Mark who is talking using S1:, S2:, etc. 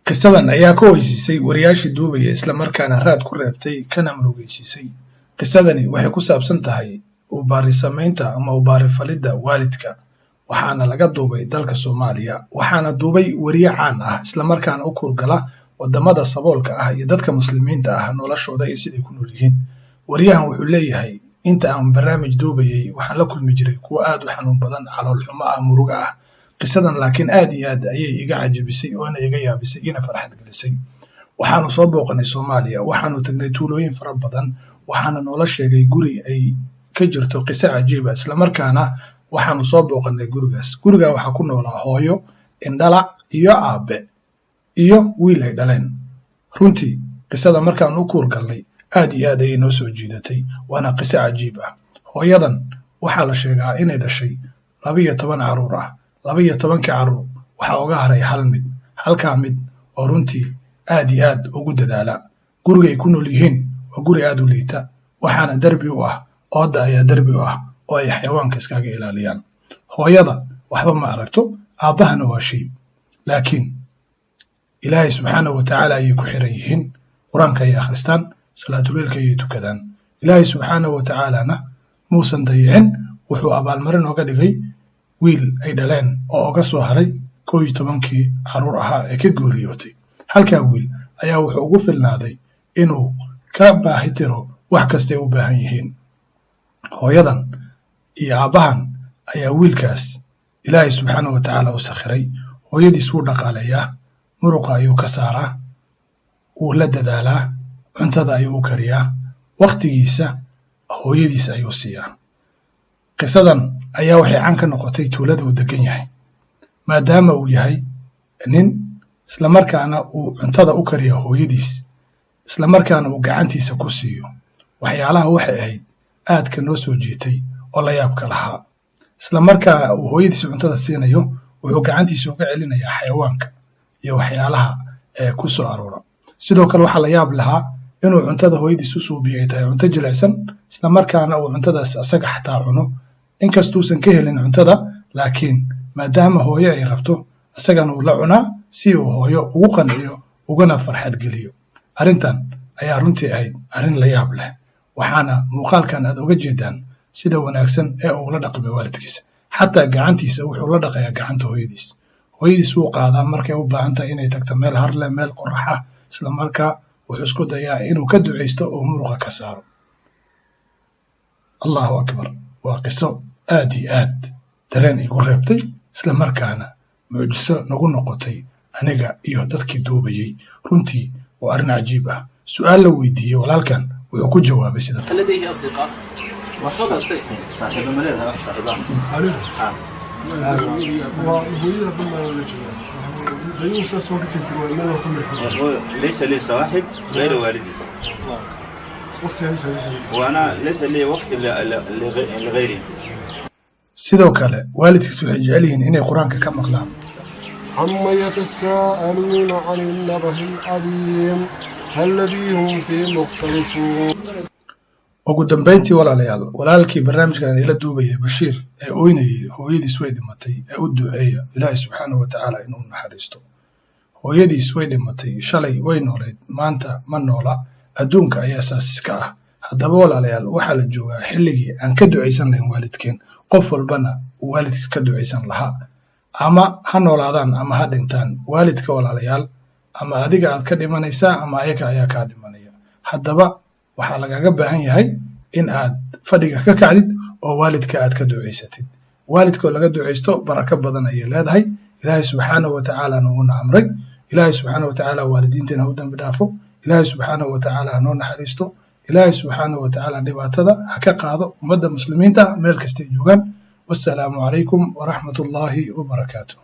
S1: Qisadan ayaa ka hoysisay wariyaashii duubaya, islamarkaana raad ku reebtay kana murugaysiisay. Qisadani waxay ku saabsan tahay ubaari samaynta ama ubaari falidda waalidka, waxaana laga duubay dalka Soomaaliya, waxaana duubay wariye caan ah, islamarkaana u kuurgala wadamada saboolka ah iyo dadka Muslimiinta ah noloshooda iyo siday ku nool yihiin. Wariyahan wuxuu leeyahay, inta aan barnaamij duubayay waxaan la kulmi jiray kuwo aad u xanuun badan, calool xumo ah, murugo ah. Qisadan laakiin aad iyo aad ayay iga cajabisay oona iga yaabisay, ina farxad gelisay. Waxaanu soo booqanay Soomaaliya, waxaanu tagnay tuulooyin fara badan, waxaana noola sheegay guri ay ka jirto qiso cajiiba, islamarkaana waxaanu soo booqanay gurigaas. Gurigaa waxaa ku noolaa hooyo indhala iyo aabe iyo wiil ay dhaleen. Runtii qisada markaan u kuur galnay aad iyo aad ayay noo soo jiidatay, waana qiso cajiib ah. Hooyadan waxaa la sheegaa inay dhashay 12 carruur ah. 12-kii carruur waxaa uga haray hal mid, halkaa mid oo runtii aad iyo aad ugu dadaala. Gurigay ku nool yihiin waa guri aad u liita, waxaana derbi u ah ooda ayaa derbi u ah oo ay xayawaanka iskaga ilaaliyaan. Hooyada waxba ma aragto, aabbahana waa shiib, laakiin Ilaahay subxaanahu wa tacaala ayay ku xiran yihiin. Qur-aanka ayay akhristaan, salaatuleylka ayay tukadaan. Ilaahay subxaanahu wa tacaalana muusan dayicin, wuxuu abaalmarin oga dhigay wiil ay dhaleen oo oga soo haray 11-kii carruur ahaa ee ka geeriyootay. Halkaa wiil ayaa wuxuu ugu filnaaday inuu ka baahi tiro wax kastay u baahan yihiin. Hooyadan iyo aabbahan ayaa wiilkaas Ilaahay subxaanahu wa tacaala u sakhiray. Hooyadiis wuu dhaqaaleeyaa, muruqa ayuu ka saaraa, wuu la dadaalaa, cuntada ayuu u kariyaa, wakhtigiisa hooyadiis ayuu siiyaa. Qisadan ayaa waxay caan ka noqotay tuulada uu degan yahay, maadaama uu yahay nin, islamarkaana uu cuntada u kariyo hooyadiis, islamarkaana uu gacantiisa ku siiyo. Waxyaalaha waxay ahayd aadka noo soo jiitay oo la yaabka lahaa. Islamarkaana uu hooyadiisa cuntada siinayo, wuxuu gacantiisa uga celinayaa xayawaanka iyo waxyaalaha ee ku soo aroora. Sidoo kale waxaa la yaab lahaa inuu cuntada hooyadiis u suubiyo ay tahay cunto jilicsan, islamarkaana uu cuntadaas asaga xataa cuno, inkastuusan ka helin cuntada, laakiin maadaama hooyo ay rabto isagana uu la cunaa si uu hooyo ugu qanciyo ugana farxad geliyo. Arrintan ayaa runtii ahayd arrin la yaab leh, waxaana muuqaalkan aad uga jeedaan sida wanaagsan ee uu la dhaqmay waalidkiisa. Xataa gacantiisa wuxuu la dhaqayaa gacanta hooyadiis. Hooyadiis wuu qaadaa markay u baahan tahay inay tagto meel harleh, meel qorax ah, islamarkaa wuxuu isku dayaa inuu ka ducaysto oo muruqa ka saaro. Allahu akbar! Waa qiso aad iyo aad dareen igu reebtay, islamarkaana mucjiso nagu noqotay aniga iyo dadkii duubayay. Runtii waa arrin cajiib ah. Su-aal la weydiiyey walaalkan wuxuu ku jawaabay sida:
S2: هل لديه أصدقاء؟ تفضل سيد.
S3: Saaxiibo ma leedahay, wax saaxiiba ah?
S4: Waa hooyada badan la joogaa, dayuu saas waa ka tegi karo meel waa ku mirxo.
S3: ليس لي صاحب غير والدي.
S4: Waqtigaas.
S3: وأنا ليس لي وقت لغيري.
S1: Sidoo kale waalidkiis waxay jecel yihiin inay Qur-aanka ka maqlaan.
S4: عم يتساءلون عن النبأ العظيم الذي هم فيه مختلفون.
S1: Ugu dambayntii walaalayaal, walaalkii barnaamijkan ila duubayay, Bashiir, ee ooynayay, hooyadiis way dhimatay ee u duceeya Ilaahay subxaanahu wa tacaala inuu naxariisto. Hooyadiis way dhimatay, shalay way nooleyd, maanta ma noola. Adduunka ayaa saas iska ah. Haddaba walaalayaal, waxaa la joogaa xilligii aan ka ducaysan lahayn waalidkeen, qof walbana uu waalidkiis ka ducaysan lahaa, ama ha noolaadaan ama ha dhintaan. Waalidka walaalayaal, ama adiga aad ka dhimanaysaa ama ayaga ayaa kaa dhimanaya. Haddaba waxaa lagaga baahan yahay in aad fadhiga ka kacdid oo waalidka aad ka ducaysatid. Waalidkoo laga ducaysto barako badan ayay leedahay. Ilaahay subxaanahu wa tacaalana wuuna amray. Ilaahay subxaanahu wa tacaala waalidiinteena ha u dambi dhaafo. Ilaahay subxaanahu wa tacaala ha noo naxariisto. Ilaahay subxaanahu wa tacaala dhibaatada ha ka qaado ummadda Muslimiinta ah meel kastay joogaan. Wassalaamu calaykum waraxmat ullaahi wabarakaatu.